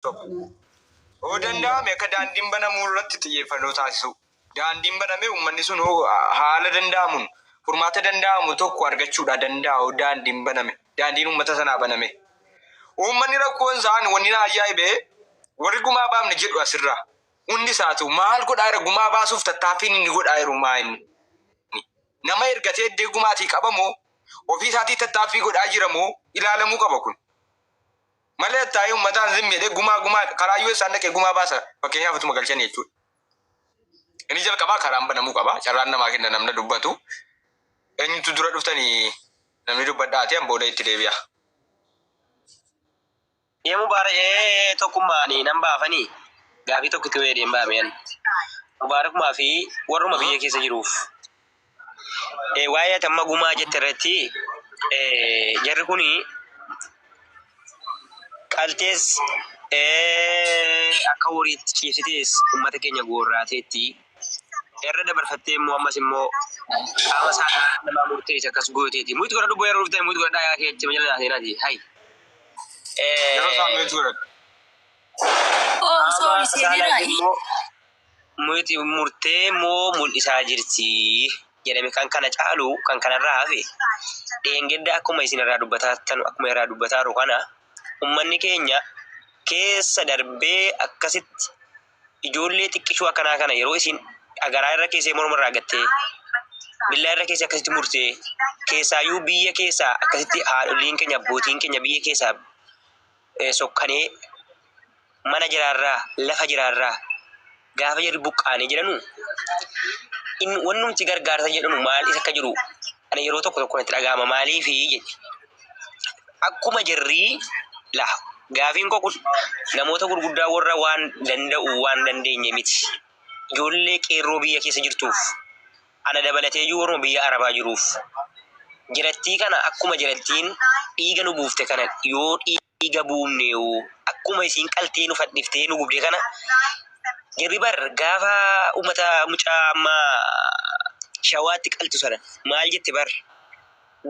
Soba. Hoo danda'ame akka daandiin banamuu irratti xiyyeeffannoo taasisuu. Daandiin banamee uummanni sun hoo haala danda'amuun furmaata danda'amu tokko argachuudha danda'a hoo daandiin baname. Daandiin uummata sanaa baname. Uummanni rakkoon isaan wanni na ajaa'ibe warri gumaa baafne jedhu asirraa. Hundi isaatu maal godhaa jira gumaa baasuuf tattaaffiin inni godhaa jiru maa inni. Nama ergatee eddee gumaatii qabamoo ofii isaatii tattaaffii godhaa jira moo ilaalamuu qaba kun. Malee taa'ee uummataan zim jedhee gumaa gumaa karaa US isaan dhaqee gumaa baasa fakkeenyaaf utuma galchanii jechuudha. Inni jalqabaa karaan banamuu qaba. Carraan namaa kenna namna dubbatu. Eenyutu dura dhuftanii namni dubbadhaati an booda itti deebi'a. Ee Mubaarak tokkummaani nan baafani gaafii tokkitti wayii deem baame an Mubaarakumaa fi warruma biyya keessa jiruuf waa'ee ati amma gumaa jette irratti jarri kuni qaltees akka horiitti ciibsitees ummata keenya goorraateetti irra dabarfattee immoo ammas immoo qaama saalaa namaa murteesse akkas gooteeti. Mute godhadhu boo yeroo dhuftan mute godhadhaa yaa keechi majala naa seenaati. Hay. Yeroo isaan mute godhadhu. Oh, Qaama sorry, saalaa seeneera. immoo mute murtee immoo mul'isaa jirti jedhame kan kana caalu kan kanarraa hafe dheengadda akkuma isin irraa dubbataa akkuma irraa dubbataaru kana ummanni keenya keessa darbee akkasitti ijoollee xiqqishuu akkanaa kana yeroo isin garaa irra keessee morma irraa gattee billaa irra keessee akkasitti murtee keessaayyuu biyya keessaa akkasitti haadholiin keenya abbootiin keenya biyya keessaa sokkanee mana jiraarraa lafa jiraarraa gaafa jarri buqqaanee jedhanu in wannumti gargaarsa jedhanu maal isa akka jiru ana yeroo tokko tokko natti dhaga'ama maaliifi jedhe akkuma jarrii la gaafiin koo kun namoota gurguddaa warra waan danda'u waan dandeenye miti ijoollee qeerroo biyya keessa jirtuuf ana dabalateeyyuu warruma biyya arabaa jiruuf jarattii kana akkuma jarattiin dhiiga nu buufte kana yoo dhiiga buufneewu akkuma isiin qaltee nu fadhiftee nu gubde kana jarri bar gaafa ummata mucaa amma shawaatti qaltu sana maal jette bar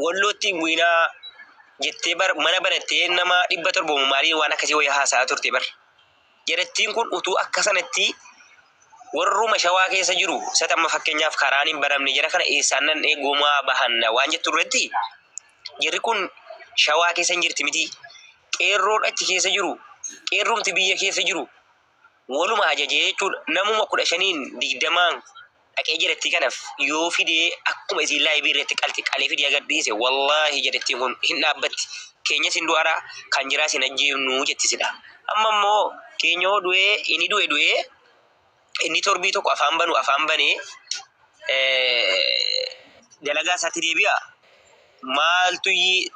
wallootti hin bu'inaa jettee bar mana banattee nama 700 maaliin waan akkasii wayii haasa'aa turte bar. Jarattiin kun utuu akka sanatti warruma shawaa keessa jiru isatti amma fakkeenyaaf karaan hin banamne jara kana eessaan nannee gomaa bahanna waan jettu irratti jarri kun shawaa keessa hin jirti miti. Qeerroon achi keessa jiru qeerrumti biyya keessa jiru waluma ajajee jechuudha namuma 15n 20n dhaqee jarattii kanaf yoo fidee akkuma isiin laayibii irratti qalte qalee fidee agar dhiise wallaahi jarattiin kun hin dhaabbatti keenyas hin du'ara kan jiraas hin ajjeefnu jetti sila amma immoo keenya hoo du'ee inni du'e du'ee inni torbii tokko afaan banu afaan banee dalagaa isaatti deebi'a maaltu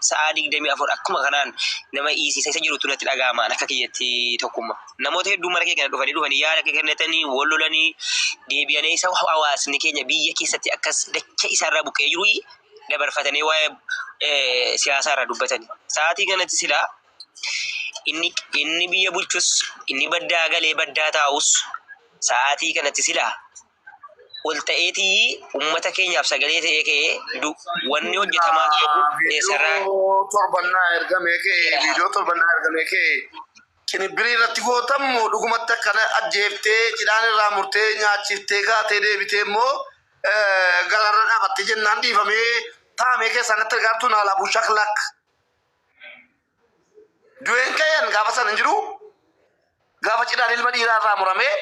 sa'aa 24 akkuma kanaan nama hiisisa isa jirutu natti dhaga'ama akka kiyyatti tokkumma. Namoota hedduu mana kee kana dhufanii dhufanii yaada kee kennatanii wal lolanii deebi'anii isa hawaasni keenya biyya keessatti akkas dacha isaarraa buqqee jiru dabarfatanii waa'ee siyaasaa irraa dubbatani. Sa'aatii kanatti silaa inni inni biyya bulchus inni baddaa galee baddaa taa'us sa'aatii kanatti silaa ol ta'eetii ummata keenyaaf sagalee ta'ee ka'ee du wanni hojjetamaa ture kun eessarraa Viidiyoo torbannaa ergamee ka'e viidiyoo torbannaa ergamee ka'e qinibbirii irratti gootamu dhugumatti akkana ajjeeftee cidhaan irraa murtee nyaachiftee kaatee deebitee immoo garaarra dhaabattee jennaan dhiifamee taa'amee keessaa natti ergaartuu naalaa bushaklak. Du'een ka'een gaafa sana hin jiru gaafa cidhaan ilma dhiiraa irraa muramee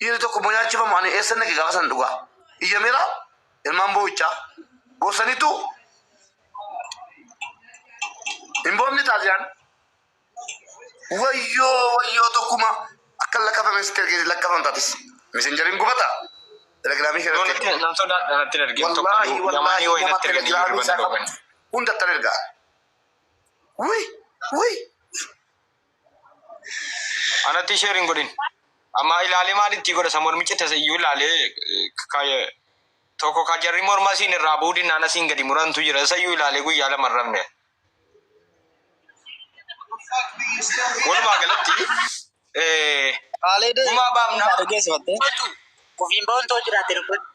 dhiirri tokko immoo nyaachifamu ani eessan dhaqe gaafa sana dhugaa iyyameera ilmaan boo'ichaa boossanitu hin boomni taasiyaan wayyoo wayyoo tokkuma akka lakkafame sitti ergee lakkafamtaatis messenjeriin gubata telegiraamii Yoo irratti natti nan sodaadha natti hin ergin tokko wallaahi iyyuu wallaahi lamaanii wayii nama natti erganii iyyuu telegiraamii irban isaa qabu dhooban. hundattan ergaa wuy wuy Anatti share hin godhin. Amma ilaalee maal itti godha isa mormicha tasa iyyuu ilaalee tokko ka jarri morma siin irraa bu'uu dinnaan asiin gadi murantu jira isa iyyuu ilaalee guyyaa lama hin rafne. Walumaa galatti Kaalid gumaa baafnaa. dhageessifatte. Kufiin boontoo jiraate dubbadhu.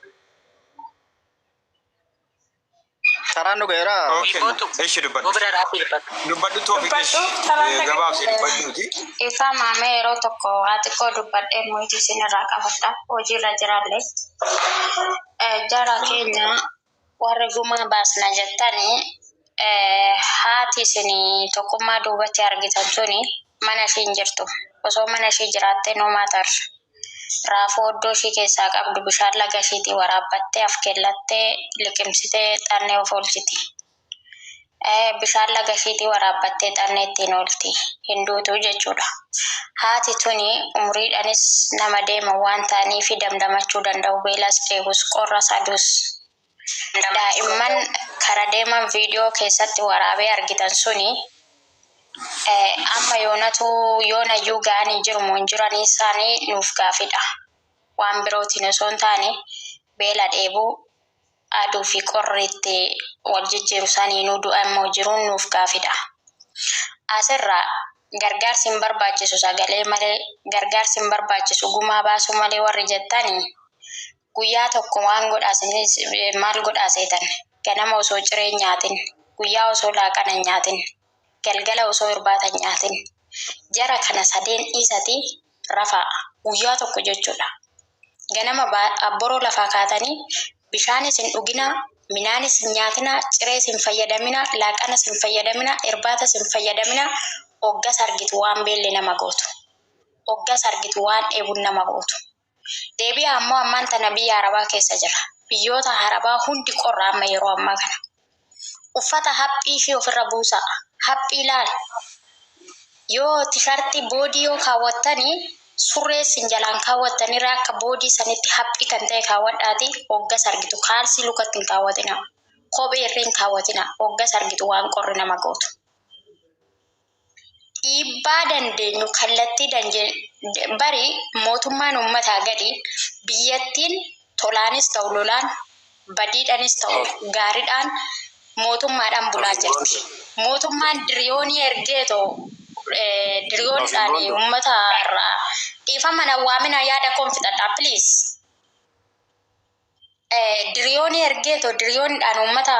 Taraan nu ga'eera. Okay. Dhibbootu. Ishi dubbadhu. Gobira raafii dubbadhu. Dubbadhu toofik ishi. Dubbadhu, taraan takka Gabaabsi ga'eera. dubbadhuuti. Ifa maamee yeroo tokko waa xiqqoo dubbadhee mo'itii isinirraa qabadha. Hojiirra jiraallee. Jara keenya warri gumaa baasna jettanii haati isin tokkummaa duubatti argitan suni mana ishii hin jirtu. Osoo mana ishii jiraattee no matter. Raafuu oddoo ishii keessaa qabdu bishaan laga ishiitii waraabbattee af keellattee liqimsitee xannee of oolchiti. Bishaan laga ishiitii waraabbattee xannee ittiin oolti. Hin duutu jechuudha. Haati tuni umriidhaanis nama deema waan ta'aniif damdamachuu danda'u. Beelas dheebus qorras aduus. Daa'imman kara deeman viidiyoo keessatti waraabee argitan suni amma yoonatu yoonayyuu ga'anii jiru moo hin jiranii isaanii nuuf gaafidha. Waan birootiin osoo hin taane beela dheebuu aduu fi qorri itti wal jijjiiru saniinuu du'a immoo jiruun nuuf gaafidha. Asirraa gargaarsi hin barbaachisu sagalee malee gargaarsi hin barbaachisu gumaa baasuu malee warri jettanii guyyaa tokko waan godhaa isinis maal godhaa seetan ganama osoo ciree hin nyaatin guyyaa osoo laaqana hin nyaatin galgala osoo irbaata hin nyaatin jara kana sadeen dhiisati rafaa guyyaa tokko jechuudha. Ganama abboroo lafaa kaatanii bishaanis hin dhuginaa, minaanis hin nyaatinaa, cirees hin fayyadaminaa, laaqanas hin fayyadaminaa, irbaatas hin fayyadaminaa, hoggas argitu waan beelli nama gootu. Hoggas argitu waan dheebuun nama gootu. Deebi'a ammoo ammaan tana biyya Arabaa keessa jira. Biyyoota Arabaa hundi qorra amma yeroo ammaa kana. Uffata haphii ishee ofirra buusaa. Haphii laal. Yoo tishartii boodii yoo kaawwattanii surree isin jalaan kaawwattanirra akka boodii sanitti haphii kan ta'e kaawwadhaati hoggas argitu. Kaalsii lukatti hin kaawwatina. Kophee irree hin kaawwatina. Hoggas argitu waan qorri nama gootu. Dhiibbaa dandeenyu kallattii bari mootummaan uummataa gadi biyyattiin tolaanis ta'u lolaan badiidhaanis ta'u gaariidhaan mootummaadhaan bulaa jirti. Mootummaan diriyoonii ergeetoo diriyoonidhaan uummata irraa dhiifama na waamina yaada koon fixadhaa please. Diriyoonii ergeetoo diriyoonidhaan uummata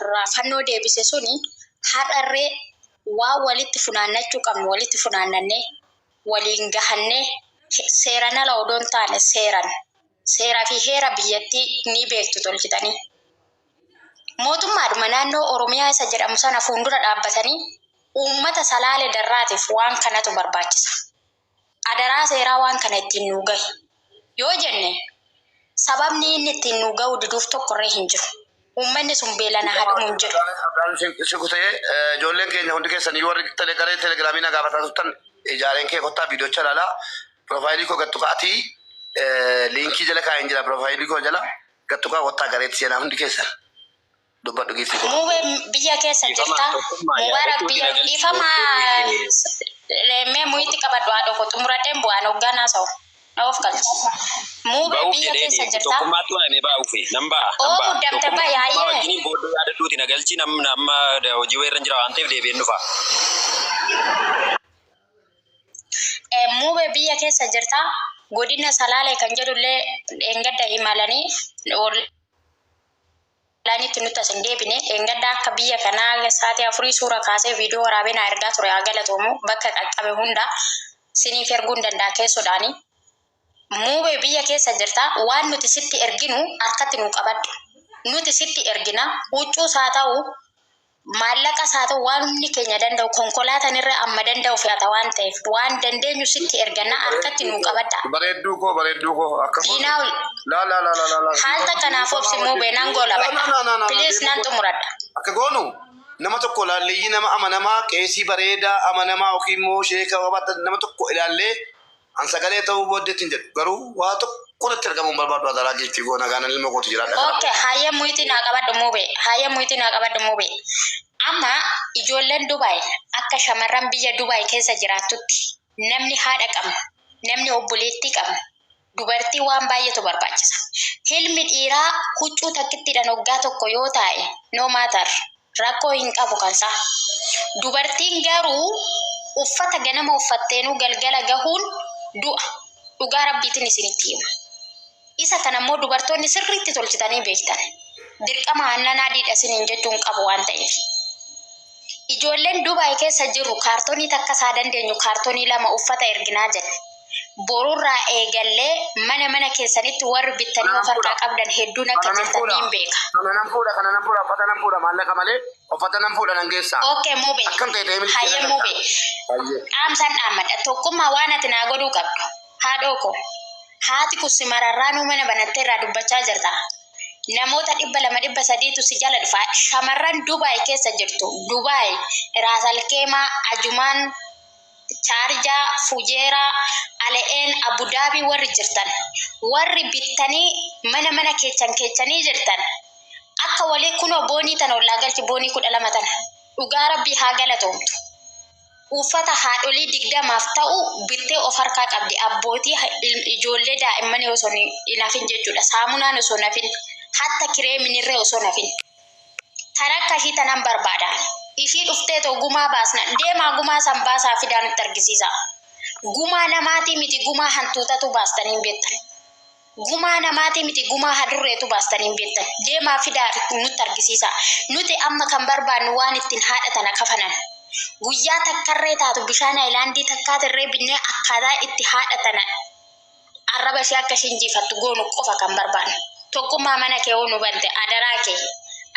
irraa fannoo deebise suni har'arree waan walitti funaannachuu qabnu walitti funaannannee waliin gahannee seeran ala odoo hin taane seeran seeraa fi heera biyyattii ni beektu tolchitanii. Mootummaadhuma naannoo Oromiyaa isa jedhamu sana fuuldura dhaabbatanii uummata Salaale Darraatiif waan kanatu barbaachisa. Adaraa seeraa waan kana ittiin nuu gahi. Yoo jenne sababni inni ittiin nuu gahu diduuf tokkorree hin jiru. Uummanni sun beelana haadhumu hin jedhu. Si kutee ijoolleen keenya hundi keessanii warri garee telegiraamii na gaafataa turtan ijaareen kee kottaa viidiyoocha ilaalaa piroofaayilii koo gattu ka'atii liinkii jala kaa'een jira piroofaayilii koo jala gattu ka'a kottaa gareetti seenaa hundi keessan dubbadhu geessi koo. Muubee biyya keessa Dhiifama jirta. tokkummaa Mubaarak yaadatuuti biyya na galchi dhiifama mee muyitti qabadhu haadha koo xumuradheen bu'aan hoogganaa sa'u. Na of galchi. Muubee Ba'uuf biyya jedheeni keessa jirta. tokkummaatti waamee ba'uufi nan ba'a nan Oo ba'a muddamte tokkummaa ba'i tokkummaa hayyee. wajjiniin booddee yaadadhuuti na galchi namni amma hojii wayirra jira waan ta'eef deebi'een dhufa. Muubee biyya keessa jirta. Godina Salaalee kan jedhullee dheengadda imalanii olaanitti nutti as hin deebine dheengadda akka biyya kanaa sa'aatii afurii suura kaasee viidiyoo waraabee na ergaa ture haa galatoomu bakka qaqqabe hunda siniif erguu hin danda'a keessoodhaani. Muubee biyya keessa jirta waan nuti sitti erginu harkatti nu qabadhu. Nuti sitti ergina huccuus haa ta'u maallaqas haa ta'u waan humni keenya danda'u konkolaataan irra amma danda'u fe'ata waan ta'eef waan dandeenyu sitti erganna harkatti nu qabadha. Bareedduu koo bareedduu koo akka Diinaa ol laa laa laa laa laa. haalta kanaaf obsi muubee nan goolabadha. Please nan xumuradha. Akka goonu nama tokko ilaallee nama amanamaa qeesii bareedaa amanamaa yookiin immoo sheeka qabaatan nama tokko ilaallee an sagalee ta'uu booddeetti hin jedhu garuu waa tokko irratti argamuu hin barbaadu adaraa jechuun koo nagaan ilma kootu jiraadha. Okay, hayya muyitii naa qabadhu muubee. Hayya muyitii naa qabadhu muubee. Amma ijoolleen Dubaay akka shamarran biyya Dubaay keessa jiraattutti namni haadha qabna, namni obboleettii qabna, dubartii waan baay'eetu barbaachisa. Ilmi dhiiraa huccuu takkittiidhaan waggaa tokko yoo taa'e no matter rakkoo hin qabu kansaa. Dubartiin garuu uffata ganama uffatteenuu galgala gahuun du'a. Dhugaa rabbiitiin isinitti hima. Isa kanammoo dubartoonni sirriitti tolchitanii beektan. Dirqama aannan adiidha isiniin jechuun qabu waan ta'eef. Ijoolleen Dubaay keessa jiru kaartoonii takka isaa dandeenyu kaartoonii lama uffata erginaa jedhe. Borurraa eegallee mana mana keessanitti warri bittanii of harkaa qabdan hedduun akka Kana nan jirtan fuudha. niin beeka. Kana nan fuudha, kana nan fuudha, uffata nan fuudha maallaqa malee uffata nan fuudha nan geessaa. Okay mube. Akkam ta'e ta'ee milkii Hayyee mube. Hayyee. Dhaamsan dhaammadha. Tokkummaa waan ati naa godhuu qabdu. Haadhoo ko. Haati kun si mararraanuu mana banattee irraa dubbachaa jirta. Namoota 200 300tu si jala dhufa. Shamarran Dubaay keessa jirtu. Dubaay, Raasalkeemaa, Ajumaan, Chaarjaa, Fujeeraa, Ala'een, Abudaabii warri jirtan. Warri bittanii mana mana keechan keechanii jirtan. Akka walii kunoo boonii tana ollaa galchi boonii 12 tana. Dhugaa rabbii haa galatoomtu. Uffata haadholii 20f ta'u bittee of harkaa qabdi. Abbootii ijoollee daa'immanii osoo hin hafin jechuudha. Saamunaan osoo hin hafin, hatta kireeminirree osoo hin hafin. Tan akka ishii tanan barbaada. Ishii dhuftee too gumaa baasna. Deemaa gumaa san baasaa fidaa nutti argisiisaa. Gumaa namaatii miti gumaa hantuutatu baastanii hin beektan. Gumaa namaatii miti gumaa hadurreetu baastanii hin beektan. Deemaa fidaa nutti argisiisaa. Nuti amma kan barbaannu waan ittiin haadha tana kafanan. Guyyaa takkarree taatu bishaan ayilaandii takkaatirree binnee akkaataa itti haadha tana arraba ishee akka ishiin jiifattu goonu qofa kan barbaannu. Tokkummaa mana kee hoo nu bante adaraa kee.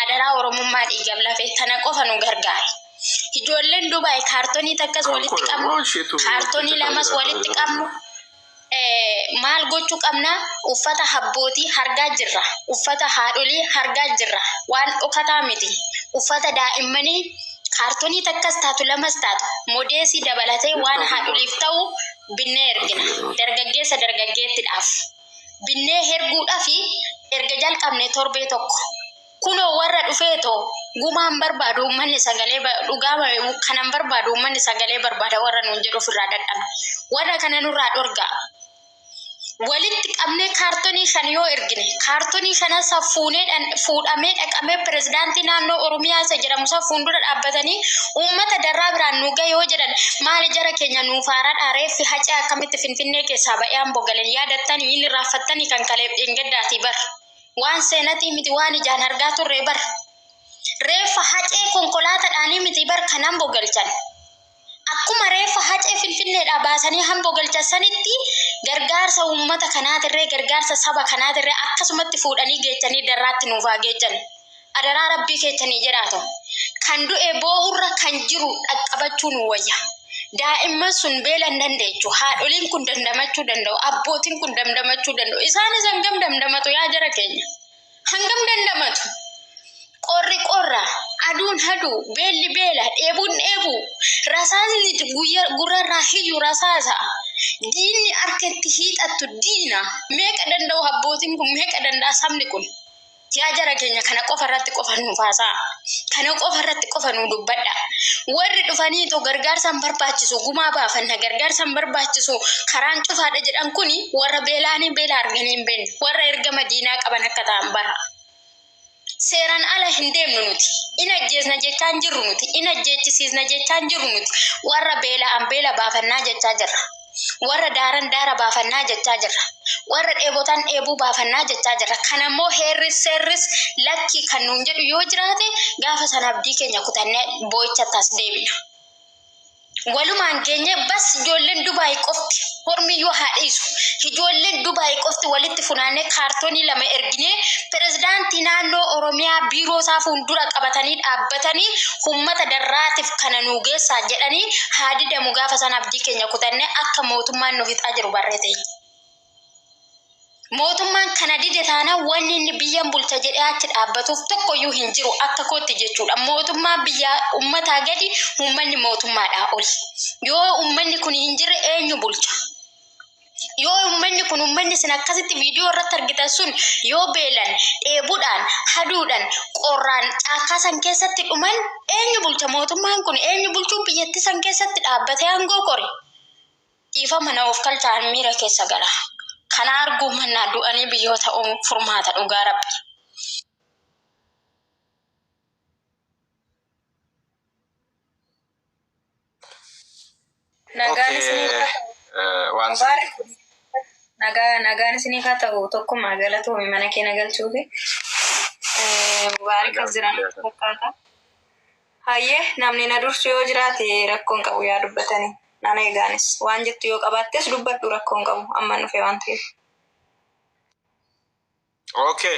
Adaraa Oromummaa dhiigaf lafee tana qofa nu gargaari. Ijoolleen Dubaay kaartonii takkas walitti qabnu, kaartonii lamas walitti qabnu. Maal gochuu qabna? Uffata habbootii hargaa jirra. Uffata haadholii hargaa jirra. Waan dhokataa miti. Uffata daa'immanii kaartonii takkas taatu lamas taatu modeesii dabalatee waan haadholiif ta'u binnee ergina. Dargaggeessa dargaggeettidhaaf. Binnee herguudhafi erga jalqabne torbee tokko. Kunoo warra dhufeetoo gumaan barbaadu uummanni sagalee dhugaa kanan barbaadu uummanni sagalee barbaada warra nuun jedhu ofirraa dadhabne. Warra kana nurraa dhorgaa. Walitti qabnee kaartonii shan yoo ergine kaartonii shanan san fuunee fuudhamee dhaqamee pirezidaantii naannoo Oromiyaa isa jedhamu san fuuldura dhaabbatanii uummata darraa biraan nu gahe yoo jedhan maali jara keenya nuuf haaradhaa reeffi hacee akkamitti Finfinnee keessaa ba'ee Amboo galen yaadattanii inni raaffattanii kan kaleef dheengaddaatii bar. Waan seenatii miti waan ijaan argaa turre bar. Reeffa hacee konkolaatadhaanii miti bar kan Amboo galchan. Akkuma reeffa hacee Finfinneedhaa baasanii Amboo galchan sanitti gargaarsa uummata kanaatirree gargaarsa saba kanaatirree akkasumatti fuudhanii geechanii darraatti nuuf haa geechan. Adaraa rabbii keechanii jedhaatu. Kan du'e boo'urra kan jiru dhaqqabachuu nu wayya. Daa'imman sun beela hin dandeechu. Haadholiin kun dandamachuu danda'u. Abbootiin kun dandamachuu danda'u. Isaanis hangam dandamatu yaa jara keenya? Hangam dandamatu? Qorri qorra, aduun haduu, beelli beela, dheebuun dheebuu, rasaasni guyya gurrarraa hiyyu rasaasa. Diinni harka itti hiixattu diina. Meeqa danda'u abbootiin kun meeqa danda'a sabni kun? Yaa jara keenya kana qofa irratti qofa nuuf haasa'a. Kana qofa irratti qofa nuu dubbadha. Warri dhufanii too gargaarsa hin barbaachisu gumaa baafanna gargaarsa hin barbaachisu karaan cufaadha jedhan kuni warra beelaanii beela arganii hin beekne warra ergama diinaa qaban akka ta'an bara. Seeran ala hin deemnu nuti. In ajjeesna jechaa hin jirru nuti. In ajjeechisiisna jechaa hin jirru nuti. Warra beela'an beela baafannaa jechaa jirra. Warra daaran daara baafannaa jechaa jirra. Warra dheebotan dheebuu baafannaa jechaa jirra. Kana immoo heerris seerris lakkii kan nuun jedhu yoo jiraate gaafa sana abdii keenya kutannee boo'ichatti as deebina. Walumaan geenye bas ijoolleen Dubaay qofti hormiyyuu haa dhiisu. Ijoolleen Dubaay qofti walitti funaannee kaartoonii lama erginee pirezidaantii naannoo Oromiyaa biiroo isaa fuuldura qabatanii dhaabbatanii uummata darraatiif kana nuu geessaa jedhanii haa didamu gaafa sana abdii keenya kutannee akka mootummaan nu fixaa jiru barree teenya. Mootummaan kana dide taanaan wanni inni biyyan bulcha jedhee achi dhaabbatuuf tokkoyyuu hin jiru akka kootti jechuudha. Mootummaan biyyaa ummataa gadi uummanni mootummaadhaa oli. Yoo uummanni kun hin jirre eenyu bulcha? Yoo uummanni kun uummanni isin akkasitti viidiyoo irratti argitan sun yoo beelan, dheebuudhaan, haduudhaan, qorraan caakkaa san keessatti dhuman eenyu bulcha? Mootummaan kun eenyu bulchuu biyyattii san keessatti dhaabbatee aangoo kore? Dhiifama na oofkalchaa an miira keessa gala. Kana arguu mannaa du'anii biyyoo ta'uun furmaata dhugaa rabbi. Nagaan isiniif Okay. haa ta'u. Waan Mubaarak. Nagaa nagaan isiniif haa ta'u. Tokkummaa galatoomi mana kee na galchuufi. Mubaarak as jiran fakkaata. Hayyee, namni na dursu yoo jiraate rakkoon qabu, yaa dubbatanii. Nana eegaanis waan jettu yoo qabaattes dubbadhu, rakkoon qabu amma dhufe waan ta'eef. Okay.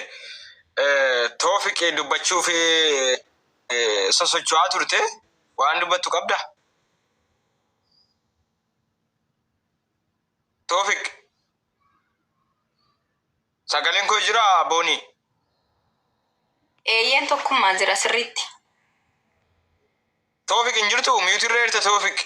Toofiq dubbachuuf sosocho'aa turte, waan dubbattu qabda? Toofiq. Sagaleen koo jira, Boonii? Eeyyeen, tokkummaa jira sirriitti. Toofiq hin jirtu, mute irra jirta, Toofiq.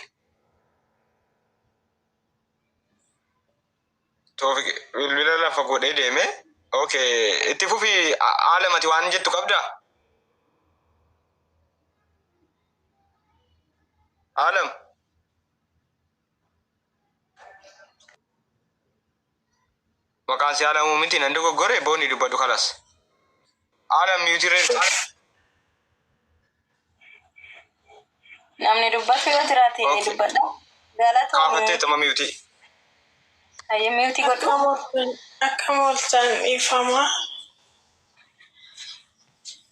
Toofiq bilbila lafa godhee deeme. Okay, itti fufi haalamati, waan jettu qabda? Aalam. Maqaan si Aalamuu miti, nan dogoggore, Boonii dubbadhu kalas. Aalam, mute irra jirta. Namni dubbatu yoo jiraate dubbadha. Galatoomii. Kaafattee tama mute. Hayyee, mute godhu. Akkam ooltan, dhiifama.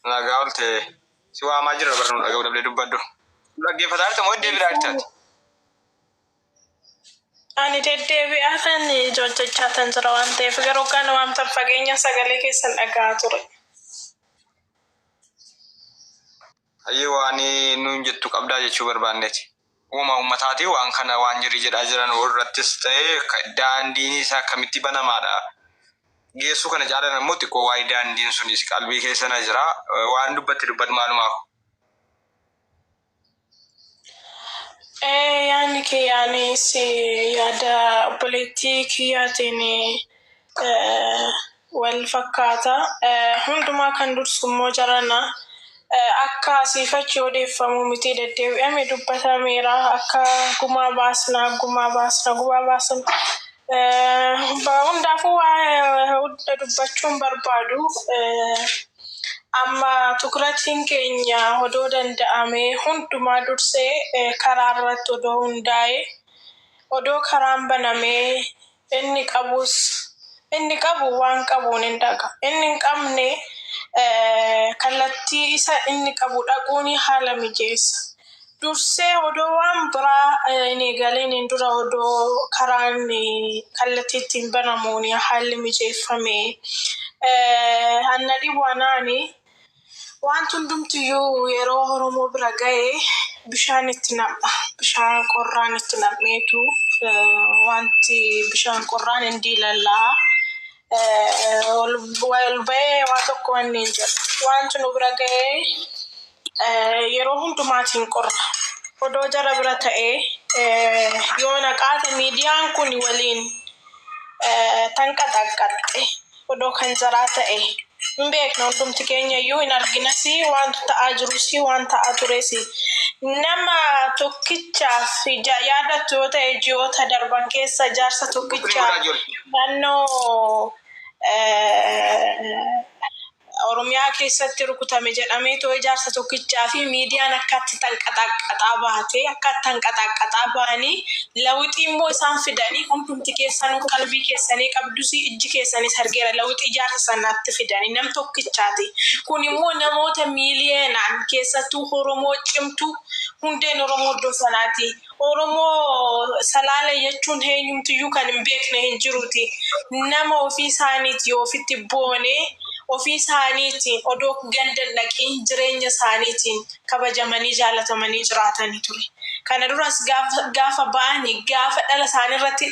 Nagaa oolte, si waamaa jira barnuu dhaga'uu dhabdee, dubbadhu. Dhaggeeffataa jirta moo iddoo biraa jirtaati? Ani deddeebi'aa kan hojjechaa tan jira waan ta'eef, garuu kan waamtan fageenya sagalee keessan dhaga'aa ture. Hayyee, waan nuun jettu qabdaa jechuu barbaanneeti. Uuma uummataati waan kana waan jirii jedhaa jiran irrattis ta'ee daandiin isaa akkamitti banamaadha. Geessuu kana caalan immoo xiqqoo waa'ee daandiin sunis qalbii keessa na jira. Waan dubbatti dubbadhu maalumaaf. Yaadni kiyyaanis yaada obboleettii kiyyaatiin wal fakkaata. Hundumaa kan dursu immoo jarana akka asiifachi odeeffamuu miti, deddeebi'ame dubbatameera. Akka gumaa baasna, gumaa baasna, gumaa baasna. Hundaafuu waa hunda dubbachuun barbaadu. Amma tukuratiin keenya odoo danda'amee hundumaa dursee karaa irratti odoo hundaa'e, odoo karaan banamee, inni qabus, inni qabu waan qabuun hin dhaqa. Inni hin qabne kallattii isa inni qabu dhaquun haala mijeessa. Dursee odoo waan biraa hin eegaliin dura odoo karaan kallattii ittiin banamuun haalli mijeeffame. Hanna dhibu anaani wanti hundumtiyyuu yeroo Oromoo bira ga'e bishaan itti nam'a. Bishaan qorraan itti nam'eetu wanti bishaan qorraan hin diilallaa. Ol ba'ee waa tokko wanni hin jiru. Wanti nu bira ga'e yeroo hundumaatiin qorra. Odoo jara bira ta'ee yoo naqaate miidiyaan kun waliin tanqaxaqqaxxe odoo kan jaraa ta'e, hin beekna, hundumti keenya iyyuu hin arginas, wanti ta'aa jirus, waan ta'aa tures. Nama tokkichaaf yaadattu yoo ta'e, ji'oota darban keessa jaarsa tokkicha naannoo Oromiyaa keessatti rukutame jedhamee too ijaarsa tokkichaa fi miidiyaan akkatti tanqaxaqqaxaa baate, akkatti tanqaxaqqaxaa ba'anii, lawixii immoo isaan fidanii, hundumti keessanuu qalbii keessanii qabdus, ijji keessanis argeera, lawixii ijaarsa sanaatti fidanii nam tokkichaati. Kun immoo namoota miiliyeenaan, keessattuu Oromoo cimtuu, hundeen Oromoo iddoo sanaati. Oromoo Salaale jechuun eenyumtiyyuu kan hin beekne hin jiruuti. Nama ofii isaaniitii ofitti boonee, ofii isaaniitiin odoo ganda hin dhaqiin jireenya isaaniitiin kabajamanii jaalatamanii jiraatanii ture. Kana duras gaafa ba'anii, gaafa dhala isaanii irratti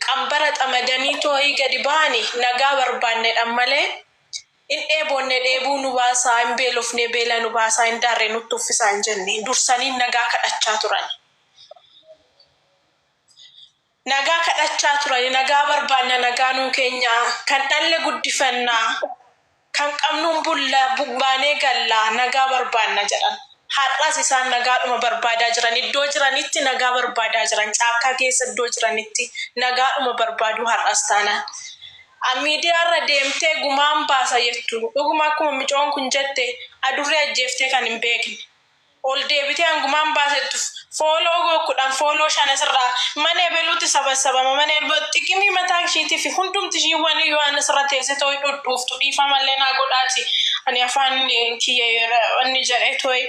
qambara xamadanii too'ii gadi ba'anii, nagaa barbaannedhaan malee hin dheebonne, dheebuu nu baasaa, hin beelofne, beela nu baasaa, hin daarre, nutti uffisaa hin jenne, dursanii nagaa kadhachaa turan. Nagaa kadhachaa turani, nagaa barbaanna, nagaa nuu keenya, kan dhalle guddifannaa, kan qabnuun bulla, baanee gallaa, nagaa barbaanna jedhan. Har'as isaan nagaadhuma barbaadaa jiran, iddoo jiranitti nagaa barbaadaa jiran, caakkaa keessa iddoo jiranitti nagaadhuma barbaadu har'as taanaan. Miidiyaarra deemtee gumaan baasa jettu, dhuguma akkuma micoon kun jette, adurree ajjeeftee kan hin beekne. Ol deebitee hangumaan baasettu follow 10, follow 5 asirraa mana ebeluutti sabasabama, mana ebeluu xiqimii mataa ishiitii fi hundumti ishii waan yoo an asirra teesse ta'uu dhudhuuftu, dhiifamallee naa godhaati. Ani afaan kiyya inni jedhee tooyi.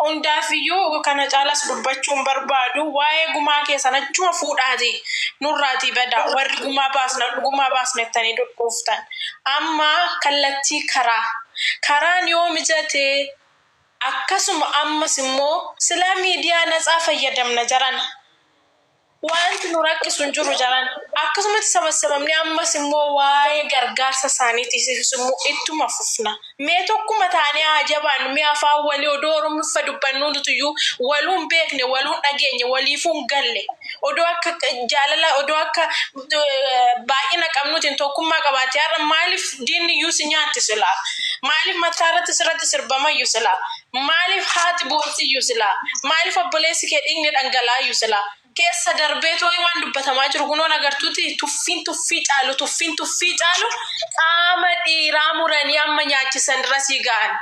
Hundaafiyyuu kana caalas dubbachuu hin barbaadu. Waa'ee gumaa keessan achuma fuudhaati nurraatii bada. Warri gumaa baasna gumaa baasna jettanii dhudhuuftan. Amma kallattii karaa. Karaan yoo mijate akkasuma ammas immoo silaa miidiyaa natsaa fayyadamna jarana. Wanti nu rakkisu hin jiru jaran. Akkasumatti sabassabamne ammas immoo waa'ee gargaarsa isaaniitiif immoo ittuma fufna. Mee tokkuma taanee haa jabaannu. Mee afaan walii odoo Oromiffa dubbannuu nutiyyuu waluu hin beekne, waluu hin dhageenye, waliifuu hin galle. Odoo akka jaalala, odoo akka baay'ina qabnuutiin tokkummaa qabaate har'a maaliif diinni iyyuu si nyaatti silaa? Maaliif mataa irratti sirratti sirbamayyuu silaa? Maaliif haati boonsiyyuu silaa? Maaliif obboleessi kee dhiigni dhangala'ayyuu silaa? Keessa darbee tooyi waan dubbatamaa jiru kunoon agartuuti tuffiin tuffii caalu tuffiin tuffii caalu qaama dhiiraa muranii amma nyaachisan irra sii ga'an.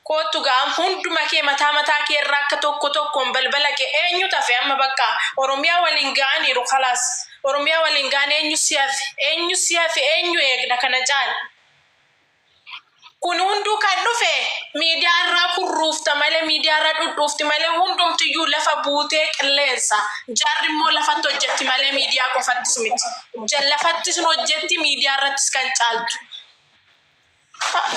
Koottu ga'am hunduma kee mataa mataa kee irraa akka tokko tokkoon balbala kee eenyu tafe amma bakka Oromiyaa waliin ga'aniiru kalaas. Oromiyaa waliin ga'an eenyu si hafe eenyu si hafe eenyu eegna kana caala. Kun hunduu kan dhufe miidiyaa irraa kurruufta malee miidiyaa irraa dhudhuufti malee hundumtiyyuu lafa buutee qilleensa. Jarri immoo lafatti hojjetti malee miidiyaa qofattis miti. Lafattis hojjetti miidiyaa irrattis kan caaltu.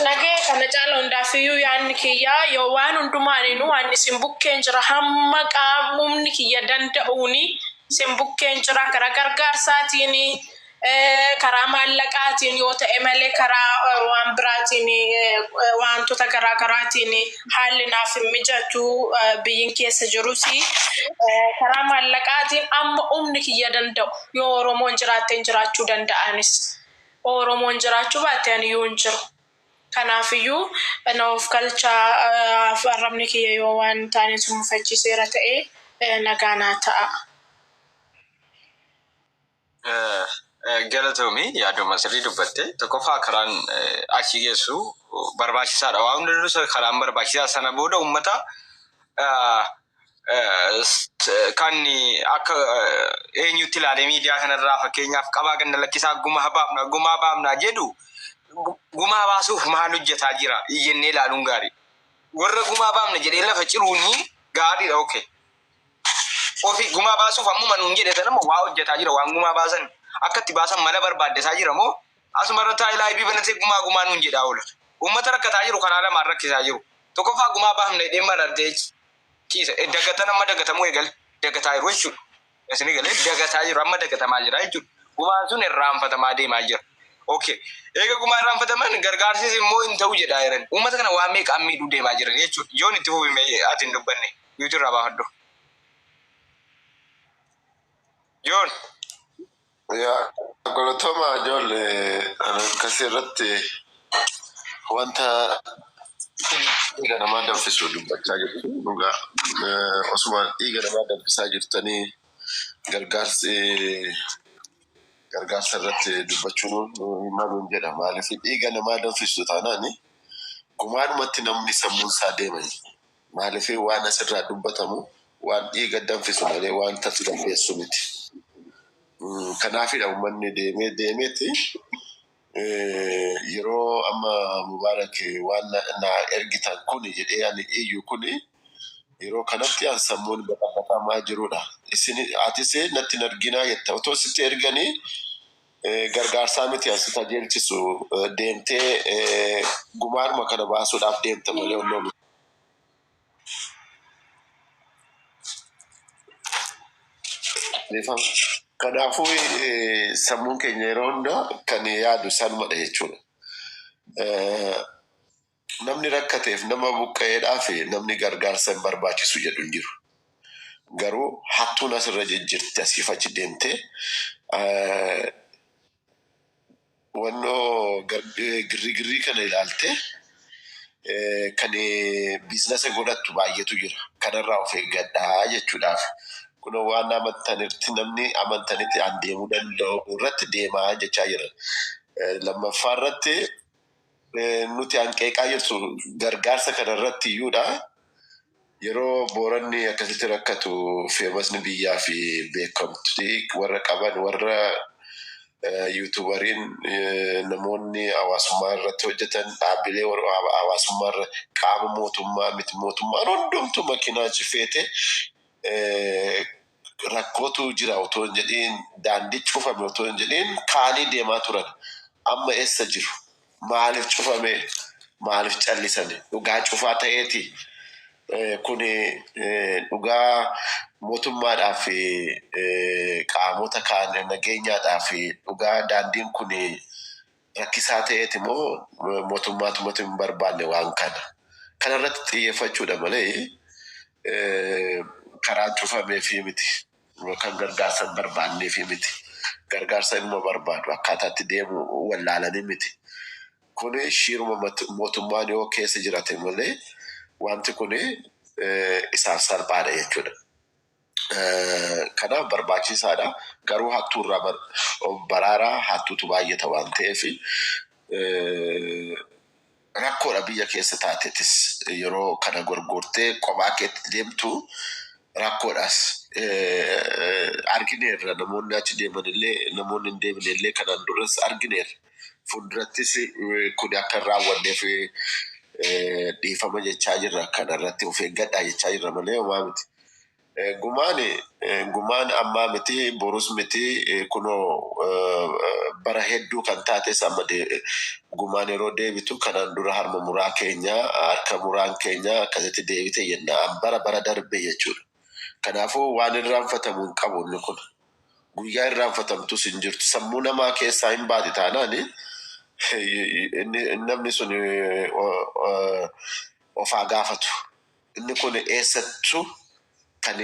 Nagee kana caala hundaafiyyuu yaadni kiyyaa yoo waan hundumaaniinuu waan isin bukkeen jira hamma qaamumni kiyya danda'uuni isin bukkeen jira karaa gargaarsaatiin karaa maallaqaatiin yoo ta'e malee karaa waan biraatiin wantoota garaa garaatiin haalli naaf hin mijatu biyyin keessa jirus karaa maallaqaatiin amma humni kiyya danda'u yoo Oromoon jiraatteen jiraachuu danda'anis Oromoon jiraachuu baatte ani iyyuu hin jiru. Kanaafiyyuu na of galchaa arrabni kiyya yoo waan hin taane isin mufachiiseera ta'e nagaa naa ta'a. Galatoomi yaaduma sirrii dubbatte. Tokkoffaa karaan achi geessu barbaachisaadha. Waan hunda dursa karaan barbaachisaa sana booda uummata kan akka eenyutti ilaalee miidiyaa kanarraa fakkeenyaaf qabaa ganda lakkisaa gumaa baafna gumaa baafna jedhu gumaa baasuuf maal hojjetaa jira jennee ilaaluun gaarii. Warra gumaa baafna jedhee lafa ciruuni gaariidha okay. Ofii gumaa baasuuf ammuma nuun jedhe sana immoo waa hojjetaa jira waan gumaa baasan akka itti baasan mala barbaaddesaa jira moo asuma irra taa'ee laayibii banatee gumaa gumaa nuun jedhaa oola. Uummata rakkataa jiru karaa lamaan rakkisaa jiru. Tokkoffaa gumaa baafna jedhee marartee ciisa. Dagatan amma dagatamuu eegale dagataa jiru jechuudha. Isin galee dagataa jiru amma dagatamaa jira jechuudha. Gumaan sun irraanfatamaa deemaa jira. Okay. Eega gumaa irraanfataman gargaarsis immoo hin ta'u jedhaa jiran. Uummata kana waan meeqaan miidhuu deemaa jiran jechuudha. Yoon itti fufi mee ati hin dubbanne. Yuutu irraa baafadhu. Yoon. Yaa galatoomaa ijoollee akkasii irratti wanta dhiiga namaa danfisu dubbachaa jirtu dhugaa. Osuma dhiiga namaa danfisaa jirtanii gargaarsi gargaarsa irratti dubbachuun hin maluun jedha. Maaliif dhiiga namaa danfistu taanaan gumaadhumatti namni sammuun isaa deema. Maaliif waan asirraa dubbatamu waan dhiiga danfisu malee waan tasgabbeessu miti. Kanaafidha uummanni deemee deemeeti yeroo amma Mubaarak waan na ergitan kuni jedhee ani iyyu kuni yeroo kanatti an sammuun baqaqatamaa jirudha. Isin atis natti hin arginaa jetta. Otoo sitti erganii gargaarsaa miti as tajeelchisu deemtee gumaanuma kana baasuudhaaf deemta malee onnoo miti. Beefama. Kanaafuu sammuun keenya yeroo hunda kan yaadu sanumadha jechuudha. Namni rakkateef nama buqqa'eedhaaf namni gargaarsa hin barbaachisu jedhu hin jiru. Garuu hattuun asirra jijjirti asiif achi deemtee wannoo girrigirrii kana ilaalte kan biizinasa godhattu baay'eetu jira. Kanarraa of eeggadhaa jechuudhaaf. Kun waan amantanitti namni amantanitti an deemuu danda'u irratti deemaa jechaa jira. Lammaffaa irratti nuti hanqeeqaa jirtu gargaarsa kana irratti iyyuudha. Yeroo Booranni akkasitti rakkatu feemasni biyyaa fi beekamtii warra qaban warra Yuutubariin namoonni hawaasummaa irratti hojjetan dhaabbilee hawaasummaa irra qaama mootummaa miti mootummaan hundumtu makiinaa cifeete rakkootu jira otoo hin jedhiin daandii cufame otoo hin jedhiin kaanii deemaa turan. Amma eessa jiru? Maaliif cufame? Maaliif callisani? Dhugaa cufaa ta'eeti. Kun dhugaa mootummaadhaaf qaamota kaan nageenyaadhaaf dhugaa daandiin kun rakkisaa ta'eeti moo mootummaatumatu hin barbaanne waan kana. Kanarratti xiyyeeffachuudha malee karaan cufameefii miti. Kan gargaarsa hin barbaanneefii miti. Gargaarsa inuma barbaadu akkaataatti deemu wallaalanii miti. Kun shiiruma mootummaan yoo keessa jiraate malee wanti kun isaaf salphaadha jechuudha. Kanaaf barbaachisaadha. Garuu hattuurraa of baraaraa hattuutu baay'ata waan ta'eef rakkoodha biyya keessa taatetis yeroo kana gorgortee kophaa keetti deemtu rakkoodhaas argineerra namoonni achi deeman illee namoonni hin deemne illee kanaan duras argineerra. Fuuldurattis kun akka hin raawwanneef dhiifama jechaa jirra kanarratti of eeggadhaa jechaa jirra malee homaa miti. Gumaan gumaan ammaa miti borus miti kunoo bara hedduu kan taates amma gumaan yeroo deebitu kanaan dura harma muraa keenya harka muraan keenya akkasitti deebite jenna bara bara darbe jechuudha. Kanaafuu waan irraanfatamu hin qabu inni kun. Guyyaa irraanfatamtus hin jirtu. Sammuu namaa keessaa hin baate taanaan namni sun ofaa gaafatu. Inni kun eessattuu kan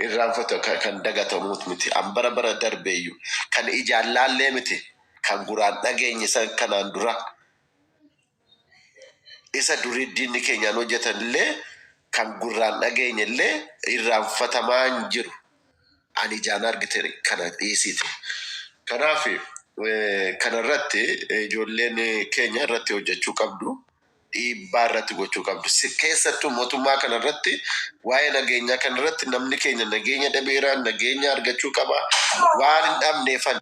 irraanfatu kan dagatamuut miti. An bara bara darbeeyyuu kan ijaan laallee miti kan guraan dhageenye san kanaan dura isa durii diinni keenyaan hojjetan illee kan gurraan dhageenye illee irraanfatamaa hin jiru. Ani ijaan argite kana dhiisite. Kanaaf kanarratti ijoolleen keenya irratti hojjechuu qabdu. Dhiibbaa irratti gochuu qabdu. Keessattuu mootummaa kanarratti waa'ee nageenyaa kanarratti namni keenya nageenya dhabeera nageenya argachuu qaba. Waan hin dhabneefan.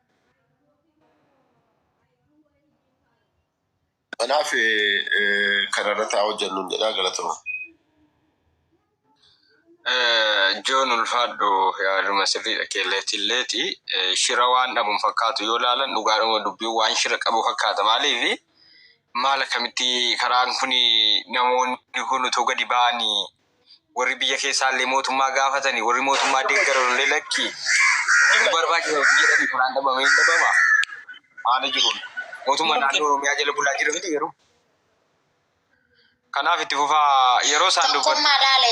Kanaaf kanarratti haa hojjennu jedhaa galatama. Joon ulfaadhu yaaduma sirriidha keelleetilleeti shira waan dhabuun fakkaatu yoo ilaalan dhugaadhuma dubbiin waan shira qabu fakkaata maaliif maal akkamitti karaan kun namoonni kun utuu gadi ba'anii warri biyya keessaallee mootummaa gaafatanii warri mootummaa deeggaran illee lakki barbaachisa jedhanii karaan dhabamee hin dhabama haala jiruun mootummaa naannoo Oromiyaa jala bulaa jira miti garuu. Kanaaf itti fufaa yeroo isaan dubbatu. Tokkummaa laale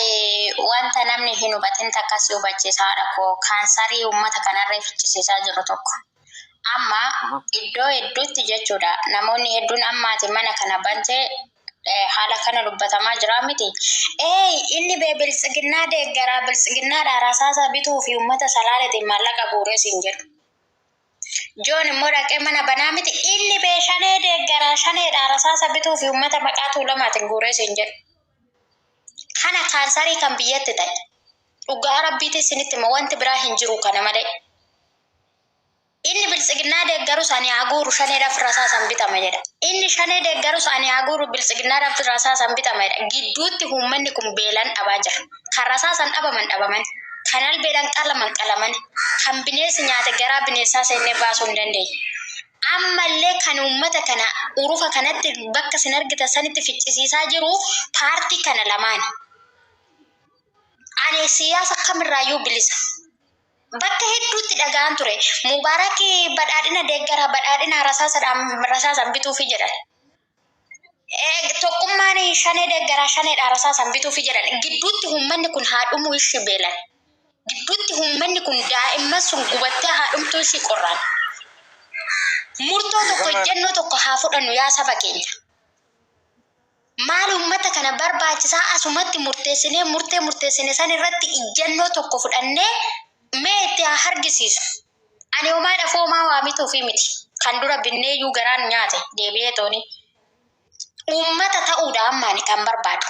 wanta namni hin hubatin takka si hubachiisaadha koo kaansarii uummata kanarra ficcisiisaa jiru tokko. Amma iddoo hedduutti jechuudha namoonni hedduun ammaati mana kana bantee haala kana dubbatamaa jira miti. Ee inni bee biltsiginnaa deeggaraa biltsiginnaadhaa rasaasa bituu fi uummata salaaletiin maallaqa guuree siin jedhu. Joon immoo dhaqee mana banaa miti inni bee shanee deeggaraa shaneedhaa rasaasa bituu fi uummata maqaa tuulamaatiin guuree siin jedhu. Kana kaansarii kan biyyatti ta'e. Dhugaa rabbiitti isinitti hima wanti biraa hin jiru kana malee. Inni biltsiginnaa deeggarus ani haa guuru shaneedhaaf rasaasan bitama jedha. Inni shanee deeggarus ani haa guuru biltsiginnaadhaaf rasaasan bitama jedha. Gidduutti uummanni kun beelaan dhabaa jira. Kan rasaasan dhabaman dhabaman. Kan albeedhaan qalaman qalaman. Kan bineensi nyaate garaa bineensaa seennee baasuu hin dandeenye. Ammallee kan uummata kana urufa kanatti bakka isin argitan sanitti ficcisiisaa jiru paartii kana lamaani. Ani siyaasa kamirraayyuu bilisa. Bakka hedduutti dhaga'an ture. Mubaarak badhaadhina deeggaraa badhaadhina rasaasan bituufi jedhan. Tokkummaan shanee deeggaraa shaneedhaan rasaasan bituufi jedhan. Gidduutti uummanni kun haa dhumuu ishii beelan. Gidduutti uummanni kun daa'imman sun gubattee haa dhumtuu ishii qorraan. Murtoo tokko ejjennoo tokko haa fudhannu yaa saba keenya. Maal uummata kana barbaachisaa asumatti murteessinee murtee murteessine san irratti ejjennoo tokko fudhannee mee itti haa hargisiisu. Ani homaa dhafoo homaa waa mituufi miti. Kan dura binneeyyuu garaan nyaate deebi'ee tooni. Uummata ta'uudha amma ani kan barbaadu.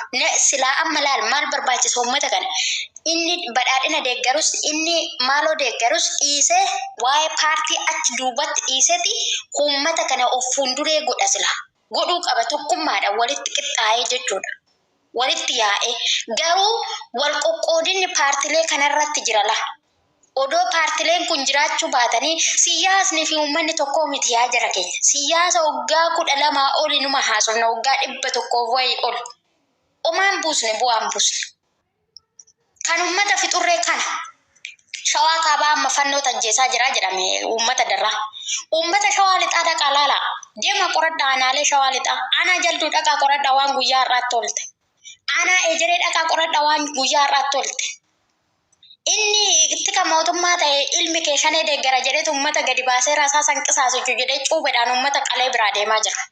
Silaa amma laal maal barbaachisa uummata kana? Inni badhaadhina deeggarus inni maaloo deeggarus dhiisee waa'ee paartii achi duubatti dhiiseti uummata kana of fuulduree godha sila. Godhuu qaba tokkummaadha walitti qixxaa'ee jechuudha. Walitti yaa'ee garuu wal qoqqoodinni paartilee kanarratti jira la. Odoo paartileen kun jiraachuu baatanii siyaasni fi uummanni tokko miti yaa jara keenya. Siyaasa waggaa 12 oli numa haasofna waggaa 100 wayii ol. Omaan buusne bu'aan buusne. Kan uummata fixurree kana. Shawaa kaabaa amma fannoo tajjeesaa jira jedhame uummata darraa. Uummata shawaa lixaa dhaqaa laalaa. Deema qoradhaa aanaalee shawaa lixaa. Aanaa jalduu dhaqaa qoradhaa waan guyyaa har'aatti oolte. Aanaa ejeree dhaqaa qoradhaa waan guyyaa har'aatti oolte. Inni tika mootummaa ta'e ilmi kee shanee deeggara jedheetu uummata gadi baasee rasaasan qisaasichu jedhee cuubeedhaan uummata qalee biraa deemaa jira.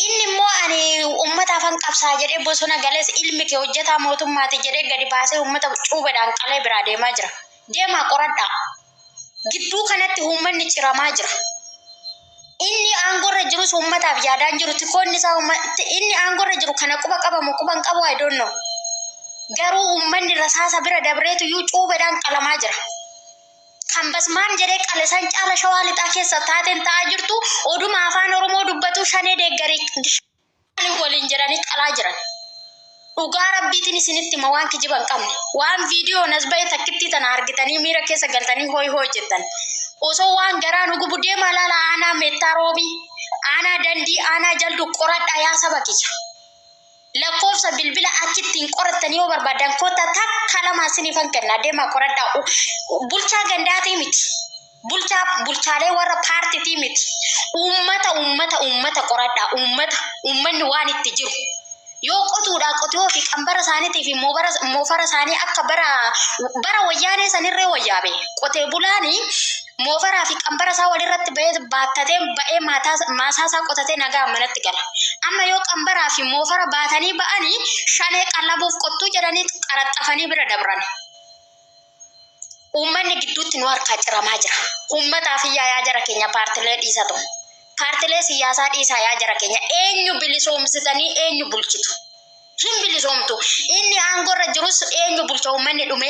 Inni immoo ani uummataafan qabsaa jedhee bosona galees ilmi kee hojjetaa mootummaati jedhee gadi baasee uummata cuubeedhaan qalee biraa deemaa jira. Deemaa qoradhaa. Gidduu kanatti uummanni ciramaa jira. Inni aangorra jirus uummataaf yaadaan jiru tikoonni isaa inni aangorra jiru kana quba qabamu quba hin qabu I don't know. Garuu uummanni rasaasa bira dabreetu iyyuu cuubeedhaan qalamaa jira. Kan basmaam jedhee qale san caala shawaa lixaa keessa taateen ta'aa jirtu oduma afaan Oromoo dubbatu shanee deeggarii waliin jedhanii qalaa jiran. Dhugaa rabbiitiin isinitti hima waan kijiba hin qabne. Waan viidiyoon as ba'e takkittii tana argitanii miira keessa galtanii hooyi hooyi jettan. Osoo waan garaa nu gubu deemaa laala aanaa meettaa roobii, aanaa dandii, aanaa jaldu qoradhaa yaa saba kiyya. Lakkoofsa bilbila achittiin qorattanii yoo barbaadan kottaa takka lama isiniifan kenna deemaa qoradhaa. Bulchaa gandaatii miti. Bulchaa bulchaalee warra paartiitii miti. Uummata uummata uummata qoradhaa uummata uummanni waan itti jiru. Yoo qotuudhaa qotiyoo fi qambara isaaniitii fi moofara isaanii akka bara bara wayyaanee sanirree wayyaabe qotee bulaani moofaraa fi qambara isaa walirratti ba'ee baattatee ba'ee maasaa isaa qotatee nagaa manatti gala. Amma yoo qambaraa fi moofara baatanii ba'anii shanee qallabuuf qottuu jedhanii qaraxxafanii bira dabran. Uummanni gidduutti nu harkaa ciramaa jira. Uummataaf iyyaa yaa jara keenya paartilee dhiisatu. Paartilee siyaasaa dhiisaa yaa jara keenya eenyu bilisoomsitanii eenyu bulchitu? Hin bilisoomtu. Inni aangorra jirus eenyu bulcha uummanni dhume?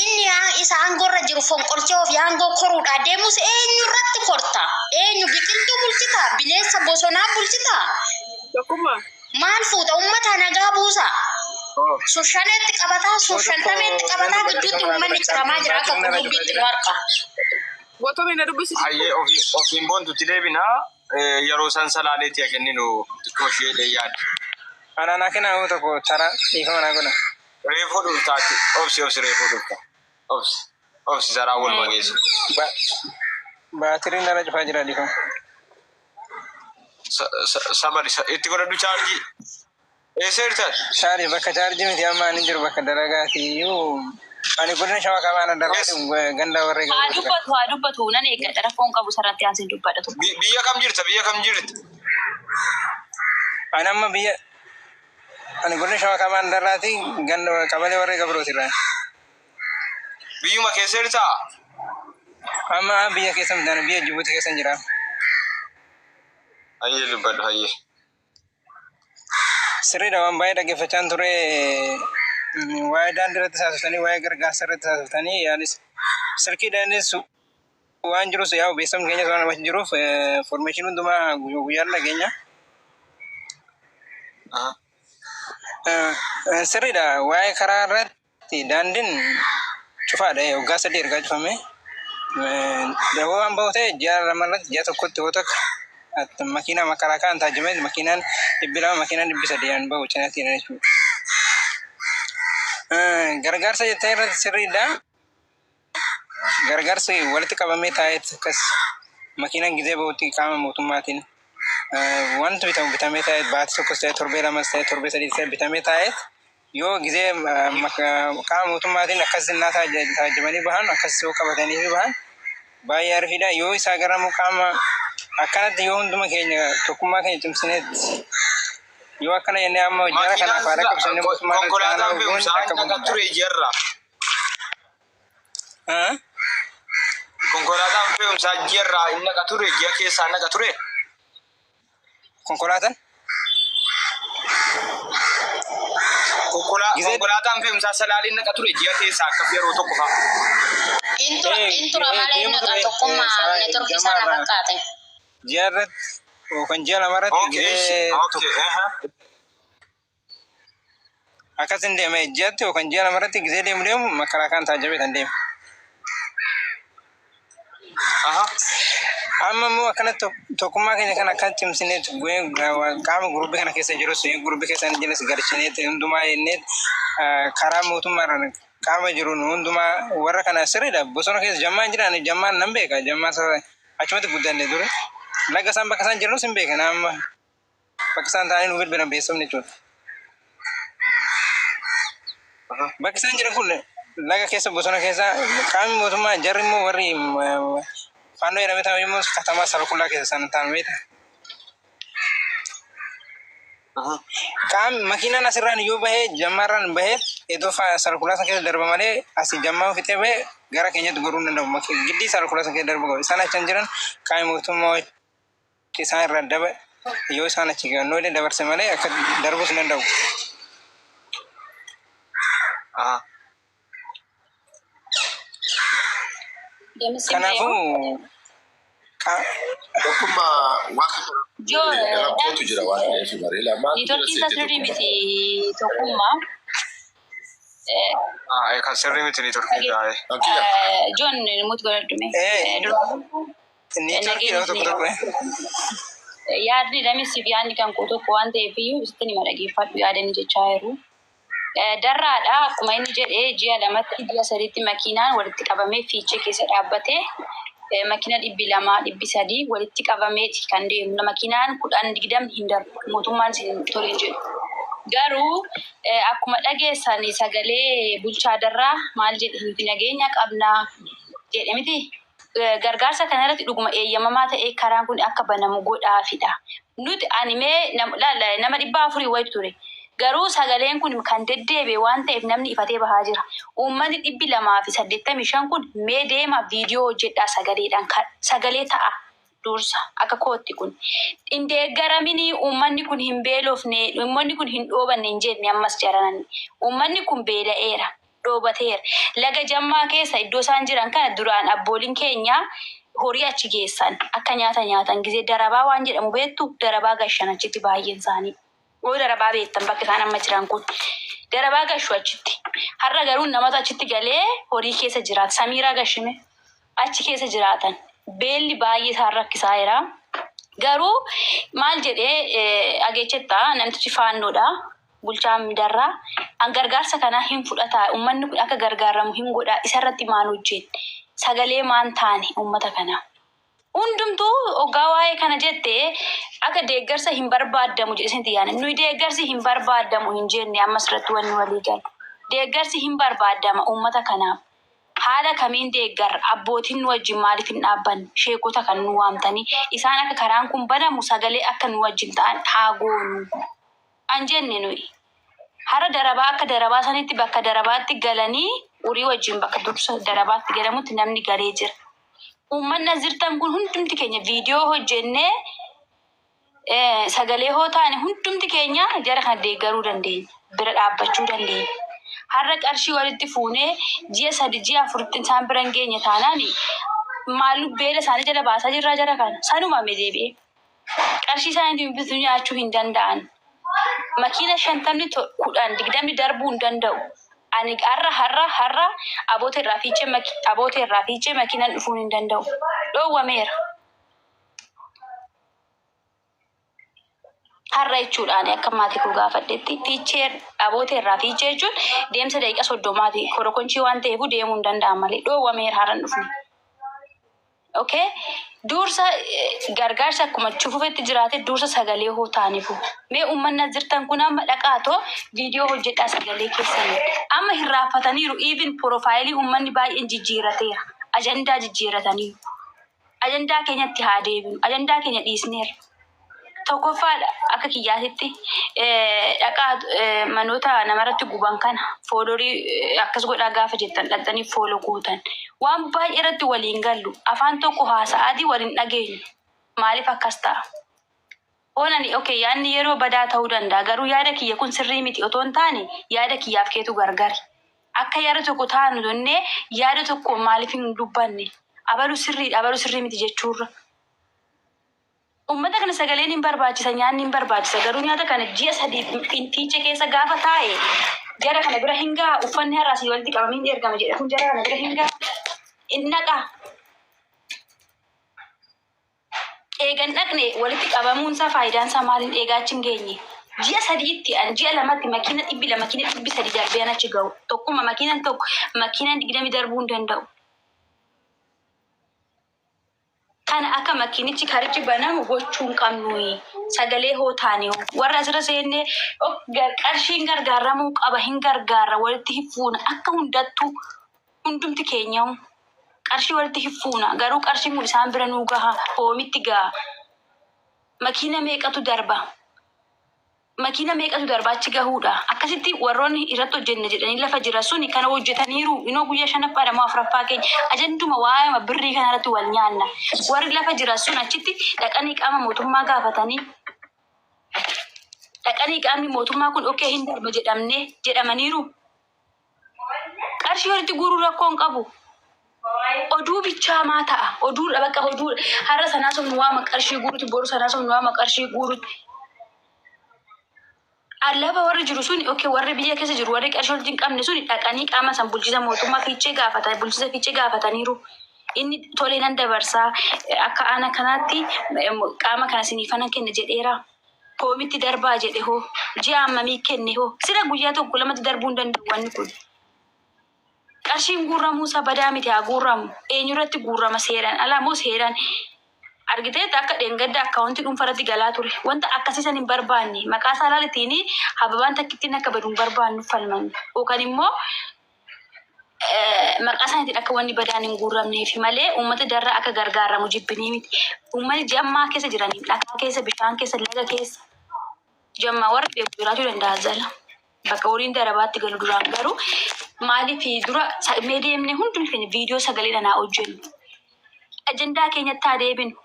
Inni isa aangorra jiru fonqolchee ofii aangoo koruudhaa deemus eenyu irratti korta? Eenyu biqiltuu bulchita? Bineensa bosonaa bulchita? Tokkummaa. Maal fuuta? Uummata nagaa buusa. Sun shaneetti qabataa, sun shantameetti qabataa gidduutti uummanni ciramaa jira akka qullubbiitti nu harka. Gootonni na dubbisi. Hayyee ofiin boontutti deebinaa yeroo san salaaleetti haa kenninu xiqqoo ishee yaadde. Anaa naa kenna nama tokko tara dhiifama naa godha. Reefuu dhuftaati. Obsi obsi reefuu dhufta. Obsi obsi saraa wal mageessu. Baatiriin narra cufaa jira dhiifama. Sabari itti godhadhu chaarjii. Eessa jirtan? Chaarjii bakka chaarjii miti amma ani jiru bakka dalagaati iyyuu ani godina shawaa kaabaa ana darbaati ganda warra Haa dubbatu haa dubbatu nan eeggadha rakkoon qabu sarratti aansee dubbadha tokko. Biyya kam jirta? Biyya kam jirta? Ani amma biyya ani godina shawaa kaabaa ana darbaati ganda qabalee warra gabrooti irraa. Biyyuma keessa jirtaa? Amma biyya keessa miti ani biyya Jibuuti keessa jira. Hayyee dubbadhu hayyee. Sirriidha waan baay'ee dhaggeeffachaan ture waa'ee daandii irratti haasofsanii waa'ee gargaarsa irratti haasofsanii yaalis silkiidhaanis waan jirus yaa beeksifni keenyas waan namatti jiruuf formeeshinii hundumaa guyyaan dhageenya. Sirriidha waa'ee karaa irratti daandiin cufaadha waggaa 3 ergaa cufame. Dawoo waan bahu ta'e ji'a 2 irratti ji'a tokkotti yoo takka makiinaa makalaakaan taajjamee makiinaan 200 makiinaan 300 an bahu cinatti jechuudha. Gargaarsa jettee irratti sirriidha. Gargaarsi walitti qabamee taa'ee akkas makiinaan gizee bahutti qaama mootummaatiin wanti bitamu bitamee taa'ee baatii tokkos ta'e torbee lamas ta'e torbee sadii ta'e bitamee taa'ee yoo gizee qaama mootummaatiin akkas innaa taajjabanii bahan akkas yoo qabatanii fi bahan baay'ee arifiidha. Yoo isaa garamu qaama akkanatti yoo hunduma keenya tokkummaa keenya cimsineetti yoo akkana jennee amma jara kanaaf haadha qabsiifnee mootummaa irratti Konkolaataan aanaa goon fe'umsaa akka inni dhaqa ture ji'arraa. Konkolaataan fe'umsaa ji'arraa inni dhaqa ture ji'a keessaa inni dhaqa ture. Konkolaataan? Gizee Konkolaataan fe'umsaa Salaaliin naqa ture ji'a keessaa akkas yeroo tokko fa'a. Intura intura malee deemu naqa ture tokkummaa neetworkii isaa na jammaarraa fakkaate. ji'a irratti yookaan ji'a lama irratti Okay, gizee okay. tokko Aha. akkas hin deeme ji'atti yookaan ji'a lama irratti gizee deemu deemu makalaakaan taajjabee kan deemu. Aha. Amma immoo akkana tokkummaa keenya kana akka cimsineet qaama guruppii kana keessa jirus guruppii keessa hin jirres galchineet hundumaa jenneet karaa mootummaarraan qaama jiruun hundumaa warra kana sirriidha. Bosona keessa jammaan jiran jammaan nan beeka jammaan achumatti guddanne dure. Laga isaan bakka isaan jirnus hin beekan amma bakka isaan taa'anii nu bilbilan beeksifne jechuudha. Bakki isaan jiran kun laga keessa bosona keessa qaamni mootummaa jarri immoo warri faannoo jedhamee taa'u immoo katamaa salkullaa keessa isaan taa'an beekta. Qaamni makiinaan asirraan yoo bahee jammaarraan bahee iddoo salkullaa sana keessa darba malee asii jammaa fixee bahee gara keenyatti goruu hin danda'u. Giddii salkullaa sana keessa darbu qabu. Isaan achi hin jiran qaamni mootummaa isaan irraa daba yoo isaan achi gannoo illee dabarse malee akka darbus hin danda'u. Aha. Deemsi beeku. Kanaafuu Tokkummaa waan Joo, rakkootu jira waan ta'eef marii lamaan jira neetworkii isaa seete sirrii tokkummaa. miti tokkummaa. Ah, kan sirrii miti ni turkii taa'e. Fakkiidha. Joon nuti godhadhume. Duraan niitoorkii yeroo tokko tokko yaadni damisiif yaadni kan koo tokko waan ta'eef iyyuu sitti nima dhageeffadhu yaadani jechaa jiru. Darraadha akkuma inni jedhee ji'a lamatti ji'a sadiitti makiinaan walitti qabamee fiichee keessa dhaabbatee makiina 200 300 walitti qabameeti kan deemu. Makiinaan 10 20 hin darbu mootummaan isin tole hin jedhu. Garuu akkuma dhageessan sagalee bulchaa darraa maal jedhe nuti nageenya qabnaa jedhe miti. Gargaarsa kanarratti dhuguma eeyyamamaa ta'ee karaan kun akka banamu godhaafidha. Nuti ani mee nama 400 wayitu ture. Garuu sagaleen kun kan deddeebi'e waan ta'eef namni ifatee bahaa jira. Uummanni 285 kun mee deema viidiyoo hojjedhaa sagaleedhaan sagalee ta'a dursa akka kootti kun. Hin deeggaraminii uummanni kun hin beelofne uummanni kun hin dhoobanne hin jenne ammas jaranani. Uummanni kun beela'eera. Dhoobateera. Laga jammaa keessa iddoo isaan jiran kana duraan abbooliin keenya horii achi geessan akka nyaata nyaatan gisee darabaa waan jedhamu beektu darabaa gashan achitti baay'een isaanii. Yoo darabaa beektan bakka isaan amma jiran kun darabaa gashu achitti. Har'a garuu namatu achitti galee horii keessa jiraata. Samiiraa gashime achi keessa jiraatan. Beelli baay'ee isaan rakkisaa jira. Garuu maal jedhee ageechetta namtichi faannoodha. Bulchaan darraa an gargaarsa kanaa hin fudhataa uummanni kun akka gargaaramu hin godhaa isarratti maal hojjenne sagalee maan taane uummata kanaa. Hundumtuu hoggaa waa'ee kana jette akka deeggarsa hin barbaadamu jedhe isin yaane. Nuyi deeggarsi hin barbaadamu hin jenne ammas irratti wanni walii galu. Deeggarsi hin barbaadama uummata kanaaf. Haala kamiin deeggarra abbootiin nu wajjin maaliif hin dhaabbanne sheekota kan nu waamtanii isaan akka karaan kun banamu sagalee akka nu wajjin ta'an haa goonu. An jenne nuyi. Hara darabaa akka darabaa sanitti bakka darabaatti galanii horii wajjin bakka dursa darabaatti galamutti namni galee jira. Uummanni as jirtan kun hundumti keenya viidiyoo hojjennee sagalee hoo taane hundumti keenya jara kana deeggaruu dandeenya. Bira dhaabbachuu dandeenya. Har'a qarshii walitti fuunee ji'a sadi ji'a afuritti isaan bira hin geenye taanaan maal beela isaanii jala baasaa jirraa jara kana. Sanuma deebi'ee. Qarshii isaaniitiin bituu nyaachuu hin danda'an. Makiina 50 10 20 darbuu hin danda'u. Ani har'a har'a har'a aboota irraa fiichee aboota irraa fiichee makiinaan dhufuun hin danda'u. Dhoowwameera. Har'a jechuudhaan akka maatii koo gaafadhetti fiichee aboota irraa fiichee jechuun deemsa daqiiqa 30ti. Korokonchii waan ta'eef deemuu hin danda'an malee dhoowwameera har'a hin dhufne. Okay? Dursa gargaarsa akkuma chufufetti jiraate dursa sagalee hoo taanifu. Mee uummanni as jirtan kun amma dhaqaatoo viidiyoo hojjedhaa sagalee keessanii. Amma hirraaffataniiru even profaayilii uummanni baay'een jijjiirateera. Ajandaa jijjiirataniiru. Ajandaa keenyatti haa deebinu. Ajandaa keenya dhiisneerra. Tokkoffaadha akka kiyyaatitti dhaqaa manoota namarratti guban kana foolorii akkas godhaa gaafa jettan dhaqxanii follow gootan. Waan baay'ee irratti waliin gallu afaan tokko haasa'aatii waliin dhageenyu. Maaliif akkas ta'a? Oonani okay, yaadni yeroo badaa ta'uu danda'a, garuu yaada kiyya kun sirrii miti otoo hin taane, yaada kiyyaaf keetu gargari. Akka yaada tokko taanu jennee yaada tokko maaliif hin dubbanne? Abalu sirriidha, abalu sirrii miti jechuurra. Uummata kana sagaleen hin barbaachisa, nyaanni hin barbaachisa. Garuu nyaata kana ji'a 3 Fiichee keessa gaafa taa'e jara kana bira hin ga'a. Uffanni har'aa asii walitti qabamee hin ergama jedhe kun jara kana bira hin ga'a. Hin dhaqa. Eegan dhaqne walitti qabamuun isaa faayidaan isaa maaliin eegaa achi hin geenye. Ji'a 3tti an ji'a 2tti makiina 200, makiina 300 darbee an achi ga'u. Tokkuma makiinan tokko makiinaan 20 darbuu hin danda'u. Kana akka makiinichi karichi banamu gochuu hin qabnu. Sagalee hoo taane hoo. Warra asirra seennee qarshiin gargaaramuu qaba, hin gargaarra, walitti hin fuuna akka hundattuu hundumti keenyahu qarshii walitti hin fuuna, garuu qarshiin kun isaan bira nuu gaha? Hoomitti gaha? Makiina meeqatu darba? Makiina meeqatu darba achi gahuudha? Akkasitti warroonni irratti hojjenna jedhanii lafa jira suni kana hojjetaniiru. Inoo guyyaa shanaffaadha moo afuraffaa keenya ajanduma waa'ee birrii kana irratti wal nyaanna. Warri lafa jira sun achitti dhaqanii qaama mootummaa gaafatanii, dhaqanii qaamni mootummaa kun okay hin darba jedhamne jedhamaniiru. Qarshii walitti guuruu rakkoo hin qabu. Oduu bichaa maa ta'a? Oduudha bakka oduu har'a sanaa somnu waama qarshii guuruti, boru sanaa somnu waama qarshii guuruti. Lafa warri jiru suni okay, warri biyya keessa jiru, warri qarshii walitti hin qabne suni dhaqanii qaama san bulchiisa mootummaa Fiichee gaafatan, bulchiisa Fiichee gaafataniiru. Inni tolee nan dabarsaa, akka aana kanaatti qaama kana siniif nan kenna jedheera. Hoomitti darbaa jedhe hoo? Ji'a hammamii kenne hoo? Sila guyyaa tokko lamatti darbuu hin danda'u wanni kun. Qarshiin guurramuu isaa badaa miti, haa guurramu. Eenyurratti guurrama? Seeraan alaa moo seeraan? Argiteetta, akka dheengadda akkaawuntii dhuunfaa irratti galaa ture. Wanta akkasii san hin barbaanne. Maqaa isaa ilaalitiin hababaan takkittiin akka badu hin barbaannu falmanne. Yookaan immoo maqaa isaaniitiin akka wanni badaan hin guurramneef malee uummata Darraa akka gargaaramu jibbinii miti. Uummanni jammaa keessa jiranii dhakaa keessa, bishaan keessa, laga keessa jammaa warri beeku jiraachuu danda'a jala. Bakka horiin darabaatti galu duraan garuu maaliif dura mee deemnee hundumti keenya viidiyoo sagalee haa hojjennu. Ajandaa keenyatti haa deebinu.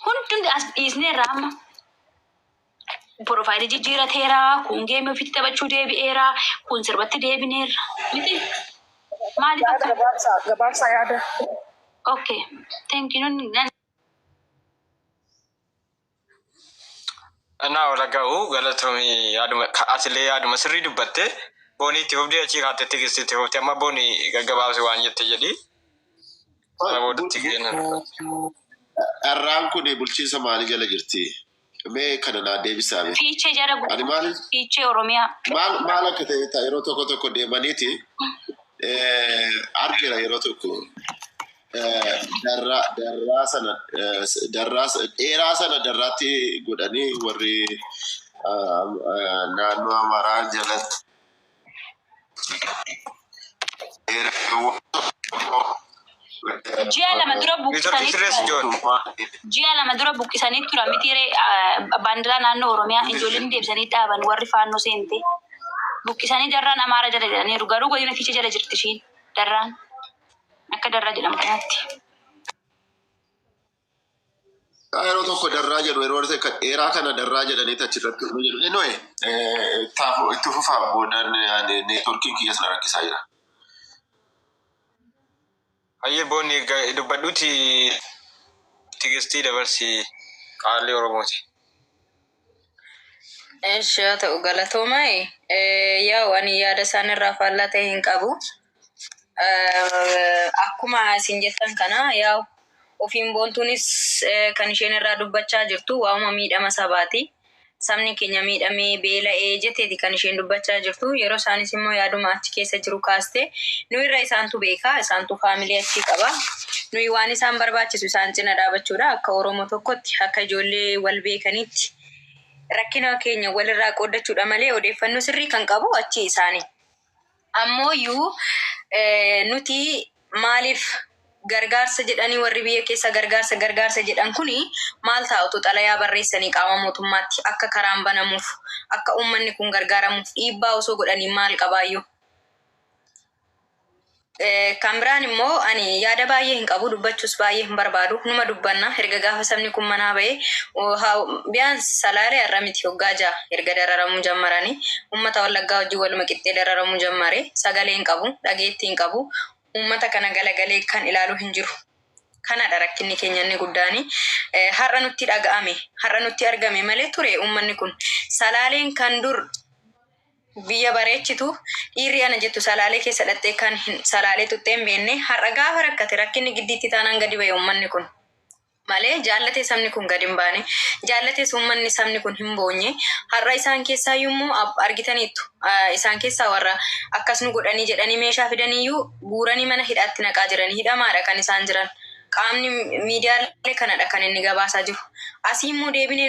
Hundumti as dhiisneerra amma. Profile jijjiirateera, kun game ofiitti taphachuu deebi'eera, kun sirbatti deebineerra. Miti? Maaliif Yaada akka? gabaabsaa gabaabsaa yaada. Okay. Thank you. Nan Naa wal ga'u, galatoomii. Yaaduma asillee yaaduma sirrii dubbatte. Boonii itti fufdee achii kaattetti geessitti fufte, amma Boonii gaggabaabsi waan jette jedhi. Sana boodatti kennan. Dharraan kun bulchiinsa maalii jala jirti? Mee kana naa deebisaa mee. Fiichee jala. Ani maal Fiichee Oromiyaa. Maal maal akka ta'e ta'a, yeroo tokko tokko deemaniiti argina, yeroo tokko darraa sana darraa dheeraa sana darraatti godhanii warri naannoo Amaaraa jalatti. Ji'a 2 dura Networkii buqqisanii sirreessi turan. joon. Ji'a 2 dura buqqisanii turan miti ree baandiraa naannoo Oromiyaa ijoolleen deebisanii dhaaban, warri faannoo seente. Buqqisanii Darraan Amaara jala jedhaniiru, garuu godina Fiichee jala jirti ishiin, Darraan akka Darraa jedhamu kanatti. Yeroo tokko Darraa jedhu, yeroo kan dheeraa kana Darraa jedhanii achirratti jedhu. Anyway, itti fufaa, boodan networkiin kiyya sana rakkisaa jira. Hayyee Boonni, dubbadhuuti Tigistii dabarsi, qaalii Oromooti. Eshi, haa ta'u, galatoomaa. Yaa'u ani yaada isaan irraa faallaa ta'e hin qabu. Akkuma isin jettan kana, yaa'u ofiin boontuunis kan isheen irraa dubbachaa jirtu waa'uma miidhama sabaati. Sabni keenya miidhamee beela'ee jetteeti kan isheen dubbachaa jirtu. Yeroo isaanis immoo yaaduma achi keessa jiru kaaste, nu irra isaantu beeka, isaantu family achii qaba. Nuyi waan isaan barbaachisu isaan cina dhaabachuudha. Akka Oromoo tokkotti, akka ijoollee wal beekanitti rakkina keenya walirraa qooddachuudha malee odeeffannoo sirrii kan qabu achi isaani. Ammooyyuu nuti maaliif gargaarsa jedhanii, warri biyya keessa gargaarsa gargaarsa jedhan kuni maal ta'a otoo xalayaa barreessanii qaama mootummaatti akka karaan banamuuf, akka uummanni kun gargaaramuuf dhiibbaa osoo godhanii maal qabaayyuu? Kan biraan immoo ani yaada baay'ee hin qabu, dubbachuus baay'ee hin barbaadu. Numa dubbanna erga gaafa sabni kun manaa ba'e biyaan Salaalee har'a miti, hoggaa 6 erga dararamuu jammaranii uummata Wallaggaa wajjin waluma qixxee dararamuu jammare. Sagalee hin qabu, dhageettii hin qabu, uummata kana galagalee kan ilaalu hin jiru. Kanadha rakkinni keenya inni guddaani. Har'a nutti dhaga'ame, har'a nutti argame malee ture uummanni kun. Salaaleen kan dur biyya bareechitu, dhiirri ana jettu Salaalee keessa dhattee kan hin Salaalee tuttee hin beekne, har'a gaafa rakkate rakkinni giddiitti taanaan gadi ba'e uummanni kun. Malee jaallatee sabni kun gadi hin baane. Jaallatees uummanni sabni kun hin boonye. Har'a isaan keessaa immoo argitaniittu. Isaan keessaa warra akkas nu godhanii jedhanii meeshaa fidaniiyyuu guuranii mana hidhaatti naqaa jiranii, hidhamaadha kan isaan jiran. Qaamni miidiyaalee kanadha kan inni gabaasaa jiru. Asii immoo deebinee